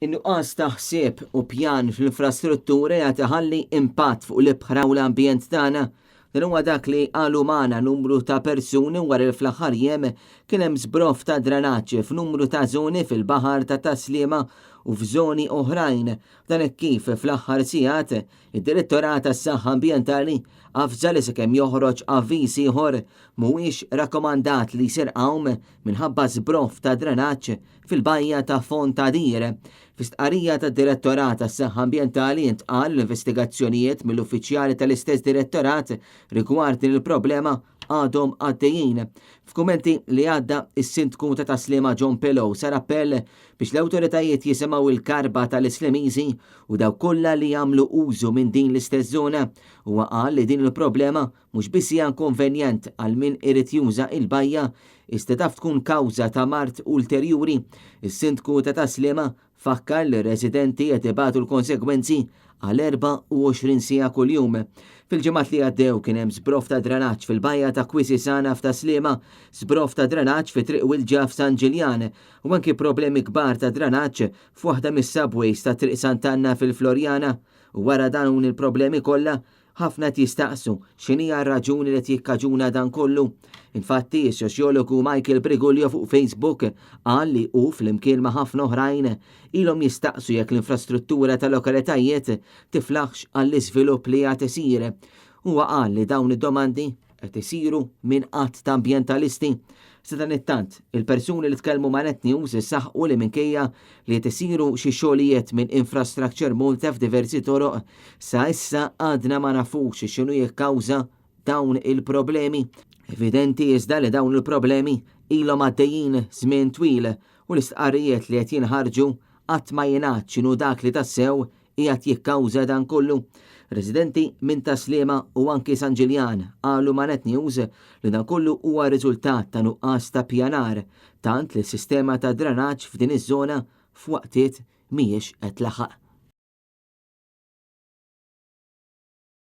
In-nuqqas ta' ħsieb u pjan fl-infrastruttura qed iħalli impatt fuq l-ibħra u l-ambjent tagħna. Dan huwa dak li qalu magħna numru ta' persuni wara li fl-aħħar jiem kien hemm żbroff ta' drenaġġ f'numru ta' żoni fil-baħar ta' Tas-Sliema u f'żoni oħrajn. Dan hekk kif fl-aħħar sigħat id-Direttorat għas-Saħħa Ambjentali avża li sakemm joħroġ avviż ieħor mhuwiex rakkomandat li jsir għawm minħabba żbroff ta' drenaġġ fil-bajja ta' Font Għadir. Fi stqarrija tad-Direttorat għas-Saħħa Ambjentali intqal li l-investigazzjonijiet mill-uffiċjali tal-istess direttorat rigward din il-problema għadhom għaddejjin. F'kummenti li għadda, is-Sindku ta' Tas-Sliema John Pillow sar appell biex l-awtoritajiet jisimgħu l-karba tal-Islemiżi u dawk kollha li jagħmlu użu minn din l-istess żona. Huwa qal li din il-problema mhux biss hija inkonvenjent għal min irid juża il-bajja, iżda taf tkun kawża ta' mard ulterjuri. Is-Sindku ta' Tas-Sliema fakkar li r-residenti qed ibatu l-konsegwenzi għal 24 siegħa kuljum. Fil-ġimgħat li għaddew kien hemm żbroff ta' drenaġġ fil-bajja ta' Quisisana f'Tas-Sliema, żbroff ta' drenaġġ fi Triq Wilġa f'San Ġiljan u anki problemi kbar ta' drenaġġ f'waħda mis-subways ta' Triq Sant'Anna fil-Floriana. U wara dawn il-problemi kollha, Ħafna qed jistaqsu x'inhija r-raġuni li qed jikkaġuna dan kollu. Infatti, is-soċjologu Michael Briguglio fuq Facebook qal li hu flimkien ma' ħafna oħrajn ilhom jistaqsu jekk l-infrastruttura ta' lokalitajiet tiflaħx għall-iżvilupp li qed isir. Huwa qal li dawn id-domandi qed isiru minn għadd ta' ambjentalisti. Sadanittant, il-persuni li tkellmu ma' Net News saħqu li minkejja li qed isiru xi xogħlijiet minn Infrastructure Malta f'diversi toroq, sa issa għadna ma nafux x'inhu jikkawża dawn il-problemi. Evidenti iżda li dawn il-problemi ilhom għaddejjin żmien twil u l-istqarrijiet li qed jinħarġu qatt ma jingħad x'inhu dak li tassew qiegħed jikkawża dan kollu. Residenti minn Tas-Sliema u anki San Ġiljan qalu ma' Net News li dan kollu huwa riżultat ta' nuqqas ta' ppjanar, tant li s-sistema ta' drenaġġ f'din iż-żona f'waqtiet mhijiex qed tlaħħaq.